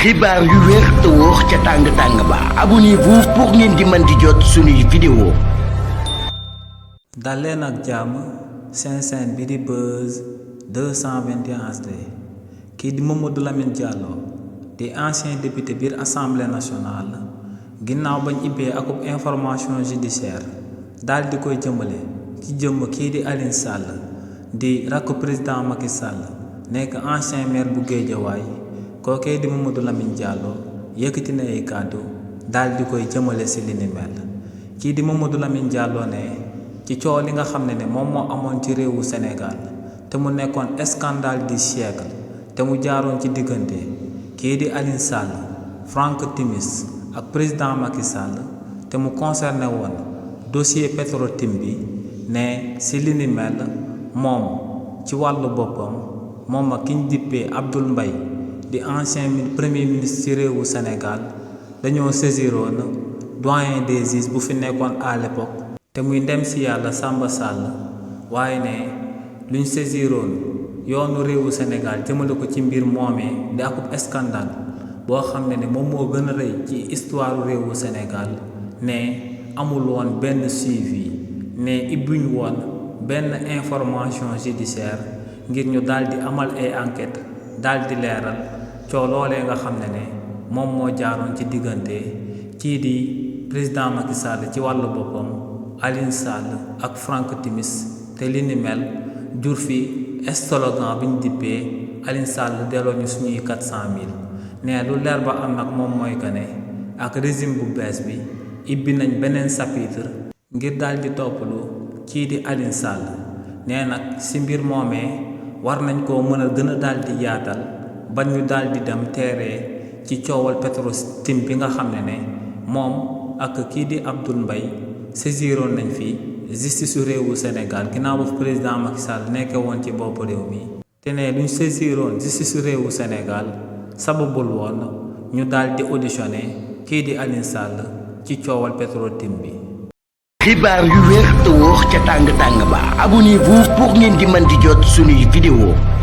xibaar yu wér te wóor ca tàng ba abonnez-vous pour ngeen di mën di jot suñuy vidéo. dal leen ak jàmm seen bi di Buzz 221 HD kii di Mamadou Lamine Diallo di ancien député biir assemblée nationale ginnaaw bañ ibbee akub information judiciaire daal di koy jëmale ci jëmm kii di Alioune Sall di rakk président Macky Sall nekk ancien maire bu Guédiawaye kookee di Mamadou Lamine Diallo yëkkati na ay kàddu daal di koy jëmale si li ni mel kii di Mamadou Lamine Diallo ne ci coow li nga xam ne moom moo amoon ci réewu Sénégal te mu nekkoon scandale du siècle te mu jaaroon ci diggante kii di Alioune Sall Franck Timis ak président Macky Sall te mu concerné woon dossier Petro-Tim bi ne si li ni mel moom ci wàllu boppam moom ak ki ñu dippee Abdoul Mbaye di ancien premier ministre ci réewu Sénégal dañoo saisiroon doyen des juges bu fi nekkoon à l'époque te muy ndem si yàlla Samba Sall waaye ne luñ saisiroon yoonu réewu Sénégal jëmale ko ci mbir moomee di akub scandale boo xam ne moom moo gën a rëy ci histoire réewu Sénégal ne amul woon benn suivi ne ibbuñ woon benn information judiciaire ngir ñu daal di amal ay enquête daal di leeral coow loolee nga xam ne moom moo jaaroon ci diggante kii di président Macky Sall ci wàllu boppam Alioune Sall ak Franck Timis te li ni mel jur fi slogan bi ñu dippee Alioune Sall delloo ñu suñuy 400 000 ne lu leer ba am nag moom mooy que ne ak régime bu bees bi ibbi nañ beneen chapitre ngir daal di toppalu kii di Alioune Sall nee nag si mbir moomee war nañ koo mën a gën a daal di yaatal ba ñu daal di dem teeree ci coowal Petro-Tim bi nga xam ne moom ak kii di Abdoul Mbaye saisiroon nañ fi justice su réewu Sénégal ginnaaw ba président Macky Sall nekke woon ci bopp réew mi te ne luñ saisiroon justice su réewu Sénégal sababul woon ñu daal di auditionné kii di Alioune Sall ci coowal Petro-Tim bi. xibaar yu wér te wóor ca tàng ba abonnez-vous pour ngeen di mën di jot suñuy vidéo.